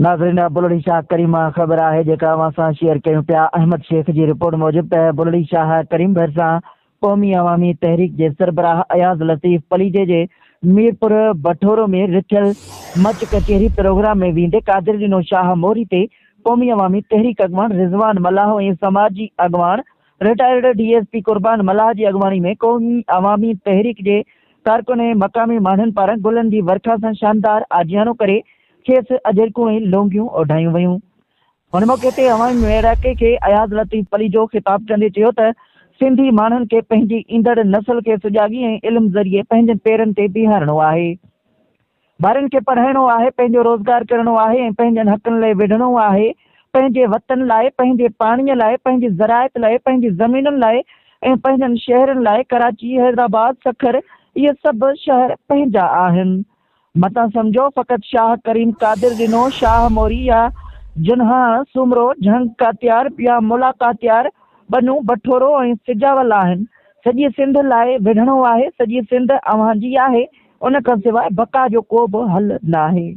ناظرين بلڙي شاهه ڪريم مان خبر آهي جيڪا اوهان سان شيئر ڪيون پيا احمد شيخ جي رپورٽ موجب ته بلڙي شاهه ڪريم ڀرسان قومي عوامي تحريڪ جي سربراهه اياز لطيف پليجي جي ميرپور بٺورو ۾ رٿيل مچ ڪچهري پروگرام ۾ ويندي قادر ڏنو شاهه موري تي قومي عوامي تحريڪ اڳواڻ رضوان ملاح ۽ سماجي اڳواڻ retired D S P Qurban Mallah جي اڳواڻي ۾ قومي عوامي تحريڪ جي ڪارڪن ۽ مقامي ماڻهن پاران گلن جي ورکا سان شاندار آجياڻو ڪري کيس اجرڪون ۽ لونگيون اوڍايون ويون. هن موقعي تي عوامي ميڙاڪي کي اياز لطيف پليجو خطاب ڪندي چيو ته سنڌي ماڻهن کي پنهنجي ايندڙ نسل کي سجاڳي ۽ علم ذريعي پنهنجن پيرن تي بيهارڻو آهي. ٻارن کي پڙهائڻو آهي، پنهنجو روزگار ڪرڻو آهي ۽ پنهنجن حقن لئه وڙهڻو آهي، پنهنجي وطن لاء، پنهنجي پاڻيء لاء، پنهنجي زراعت لاء، پنهنجي زمينن لاء ۽ پنهنجن شهرن لاء ڪراچي، حيدرآباد، سکر اهي سڀ شهر پنهنجا آهن. متان سمجهو فقط شاهه ڪريم قادر ڏنو، شاهه موري يا جنهاڻ، سومرو، جهنگ ڪاتيار يا ملا ڪاتيار، ٻنو، بٺورو ۽ سجاول آهن. سڄي سنڌ لاء وڙهڻو آهي، سڄي سنڌ اوهان جي آهي، ان کان سواء بقا جو ڪو به حل ناهي.